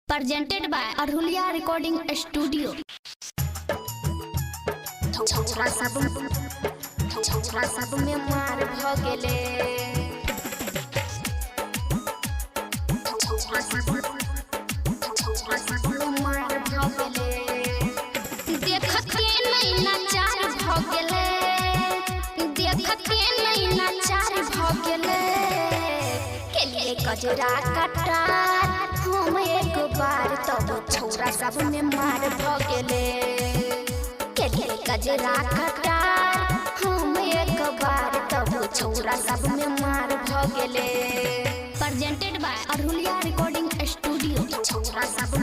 Presented by Arhulia Recording Studio. छौरा सब, छौरा सब में मार भ गेले। छौरा सब, छौरा सब में मार भ गेले। देखते नहीं नचार भ गेले, देखते नहीं नचार भ गेले। के लिए कजरा कटार हम एक बार, तब छौरा सब में मार भ गेले। के लिए कजरा कटार हम एक बार, तब छौरा सब में मार भ गेले। Presented by Arhulia Recording Studio. छौरा सब,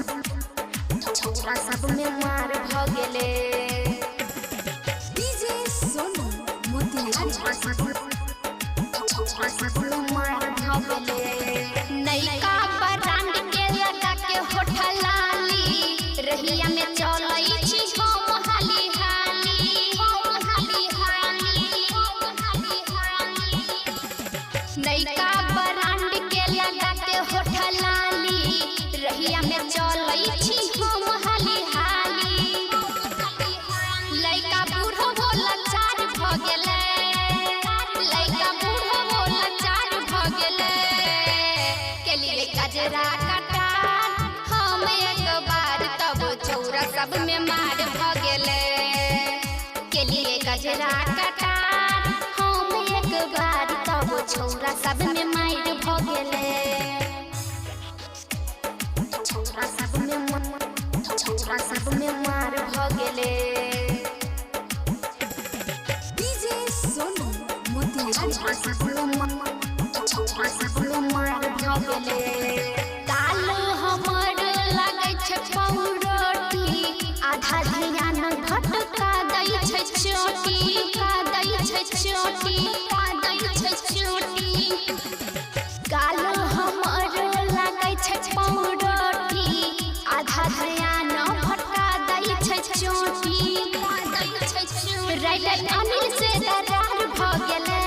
छौरा सब में मार भ गेले। डीजे सोनू मोतिहारी। छौरा सब, छौरा सब में मार भ गेले। नैका ब्रांड के लगा के होठल लाली, रहिया में चलै छी हम हाली हाली, हम हाली हाली, हम हाली हाली। नैका ब्रांड के लगा के होठल लाली, रहिया में चलै छी हम हाली हाली। लइका बूढ़ो भोला चार भ गेलै, लइका बूढ़ो भोला चार भ गेलै। के लिए कजरा कटार हम एक बार, तब छौरा सब में मार भ गेलै। के लिए कजरा कटार हम एक बार, तब छौरा सब में मार भ गेलै। छौरा सब में, छौरा सब में मार भ गेले। डीजे सोनू मोतिहारी। छौरा सब में, छौरा सब में मार भ गेले। काल हमर लगै छै पौरोटी, आधा ध्यान भटका दै छै चोटी, का दै छै चोटी, का दै छै चोटी। काल हमर लगै छै पौरोटी, आधा ध्यान भटका दै छै चोटी, का दै छै चोटी। राइटर अनिल से दरार भ गेलै,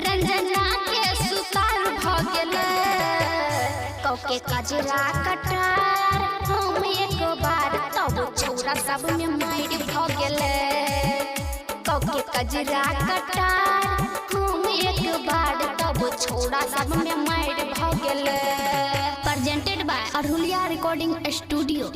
रंजना के सुतार भ गेलै। कौके कजरा कटार हम एक बार, तब छौरा सब में मार भ गेले। कौके कजरा कटार हम एक बार, तब छौरा सब में मार भ गेले। Presented by Arhulia Recording Studio.